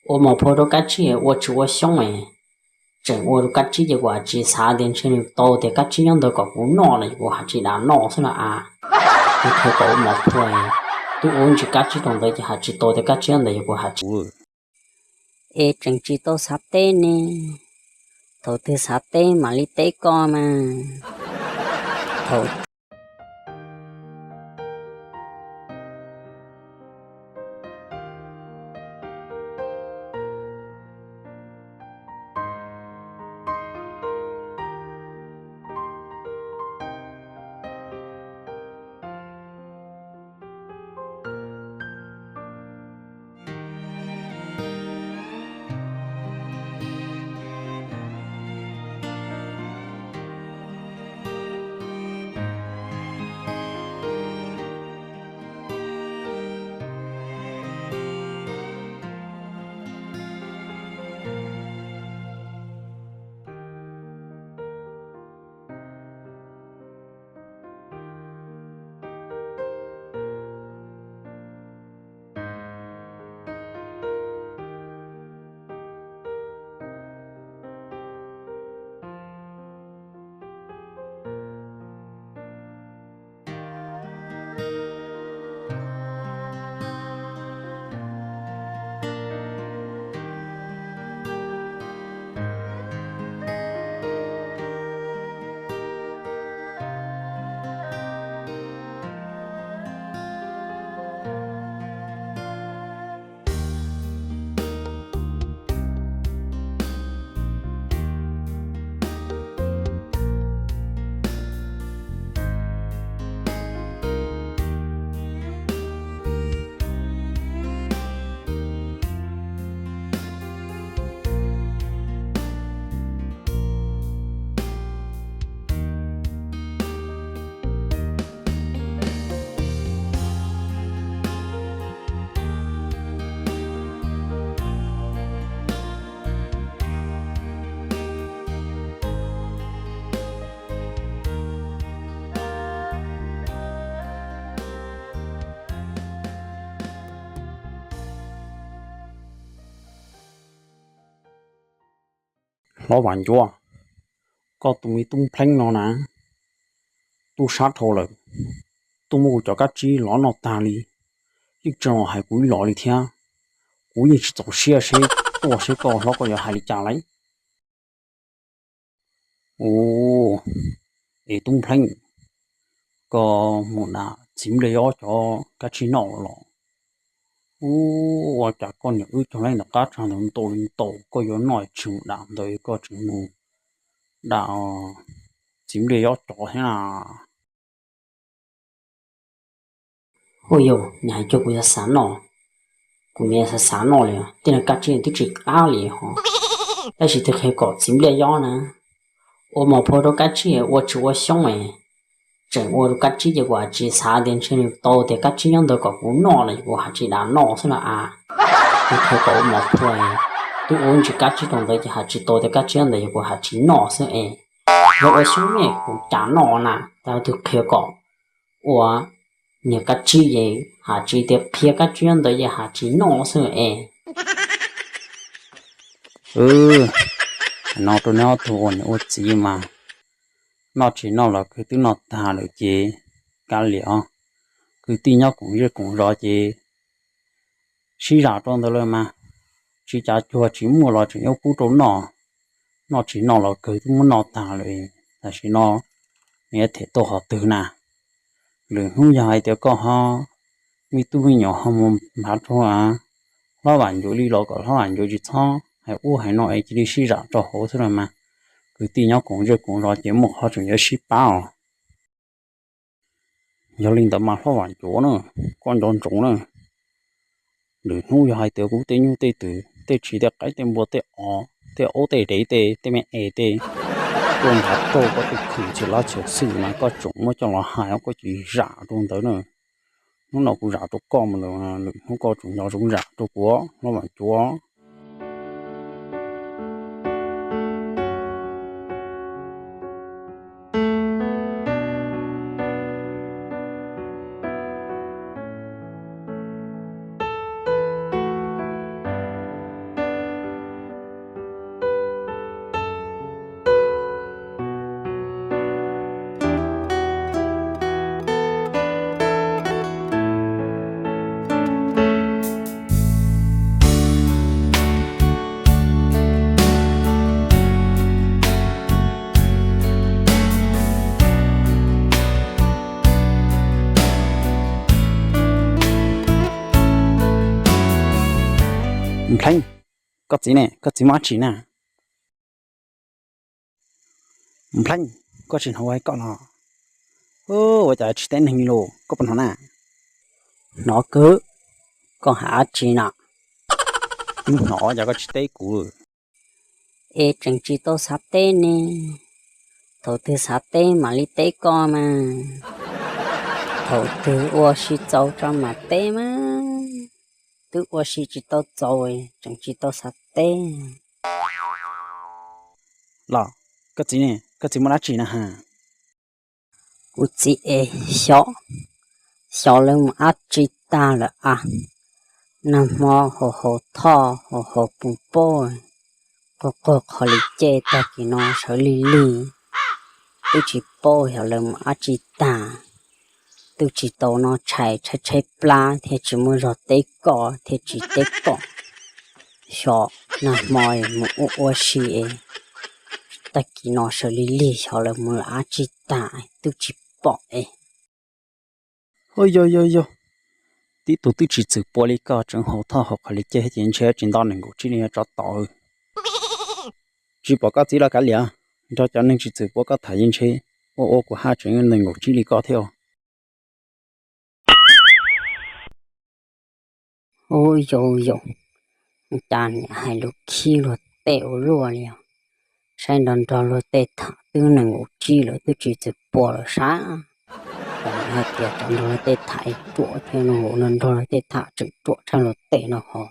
Ua mos phua rau kab tsib ua tsis ua xyoob es, tseem ua rau kab tsib ces kuv has tsis xav tias ntshe nws tau tias kab tsib nyob ntawd kom kuv noj los kuv has tsis dam noj xwb no a. Nws qhia kom ua mos phua, twb ua ntsis kab tsib rau ntawd ces has tsis tau tias kab tsib nyob ntawd yog kuv has tsis. Es tseem tsis tau xav teb ne, thaum twg xav teb mam li teb koj mas. Thaum Hlob Vam Ncuav, koj tus me tub npleeb no na, tub sab dhau lawm, tuaj muab kuv cov kab tsib lov noj tag li, yeej tsis los hais kuv ib los li thiab. Kuv yeej tsis txaus siab seb tuaj seb koj hlob koj yuav hais li cas lauj. Ua, es tub npleeb, koj mus dam txiv npliaj yob cov kab tsib noj los? Ua cas koj niam wb cog lawm ntawm qab tsag ntawd ntau li ntau, koj yuav noj tsis mus dam ntawd koj tseem mus dam txiv npliaj yob cov thiab na. Ua yog nws hais cuag kuv xav xav noj, kuv niam xav xav noj li, tej no kab tsib twb tsis qab li ho. Tab sis twb qhia kom txiv npliaj yob na, ua mos phua rau kab tsib ua tsis ua xyoob es, tseem ua rau kab tsib ces kuv has tsis xav tias ntshe nws tau tias kab tsib nyob ntawd kom kuv noj los kuv has tsis dam noj xwb no a. Nws qhia kom ua mos phua, twb ua ntsis kab tsib rau ntawd ces has tsis tau tias kab tsib nyob ntawd yog kuv has tsis noj xwb es. Yog ua xyoob ne kuv cas noj na, tab twb qhia kom ua niag kab tsib ces has tsis tias qhia kab tsib nyob ntawd ces has tsis noj xwb es. Aws, no rau neb ob tug ua niam ua txiv mas, noj tsis noj los kwv twb noj tag lawm ces kav liam os. Kwv tij nyob koom zej koom zos ces sib zam rau ntawd lawm mas, tsis cav cuag tsis muaj los tseem yuav pub rau noj. Noj tsis noj los kwv twb muab noj tag lawm, tam sim no nws yuav them tuaj qhov twg na? Lwm hnub yog hais tias koj ho me tub me nyuam ho mus nphav rau hlob Vam Ncuav li los kom hlob Vam Ncuav tsis txhob hais ub hais no es cia li sib zam rau hauv xwb los mas, kwv tij nyob koom zej koom zos ces muaj qhov tseem yuav sib pab os. Yog li ntawd mas hlob Vam Ncuav na, koj nco ntsoov na, lwm hnub yog hais tias kuv tej nyuj tej twm, tej tshis tej qaib tej npua tej os tej aub tej dev tej tej me es tej tuaj nphav rau koj tej khw txhia lab txhia xwm mas koj tseem muab coj los hais, koj cia li zam rau ntawd na. Hnub no kuv zam rau koj mus lawm, lwm hnub koj tseem nco ntsoov zam rau kuv, hlob Vam Ncuav. Npleeb, koj txiv ne, koj txiv muaj dab tsi na? Npleeb, koj tsis hnov ua koj los? Ua cas tsis teb neeg li los, koj puas hnov na? Hnov kawg, koj hais dab tsi na? Twb hnov cas koj tsis teb kuv? Es tseem tsis tau xav teb ne. Thaum twg xav teb mam li teb koj mas. Thaum twg ua si txaus tso mam teb mas. Twb ua si tsis tau txaus, tseem tsis tau xav teb. Los, koj txiv ne, koj txiv muaj dab tsi na has? Kuv txiv es xyov, xyov lawv mus dab tsi tag lawm a. Nag hmo haus haus thoj haus haus pus pob, quaj quaj qhov li ces tag kis no sawv lig lig, twb tsis paub xyov lawv mus dab tsi tag. Twb tsis tau noj tshais tshaib tshaib plab thiaj tsis muaj zog teb koj thiaj tsis teb koj. Xyov nag hmo mus ua ua si es tag kis no sawv lig lig xyov lawv mus dab tsi tag twb tsis pom es. Ua yog yog yog, tib tug twb tsis txwm pua li koj tseem haus thoj haus qhov li ces ces ntshe tsis nto nees nkaum tsib li no tso tod. Tsis pom koj txiv los kav liam, nrog cov neeg tsis txwm pua koj tham yeej ntshe ua ua kuv haj tseem nees nkaum tsib li koj thiab. Ua yog yog, cas niam hais lus khib luag tej ua luaj li os. Saib nrog nrog luag tej tham twb nees nkaum tsib lawm twb tsis txwm pua lawm sab. Hais tias tsam nrog luag tej tham ruam thiab no, nrog nrog luag tej tham tseem ruam tshaj luag tej no ho.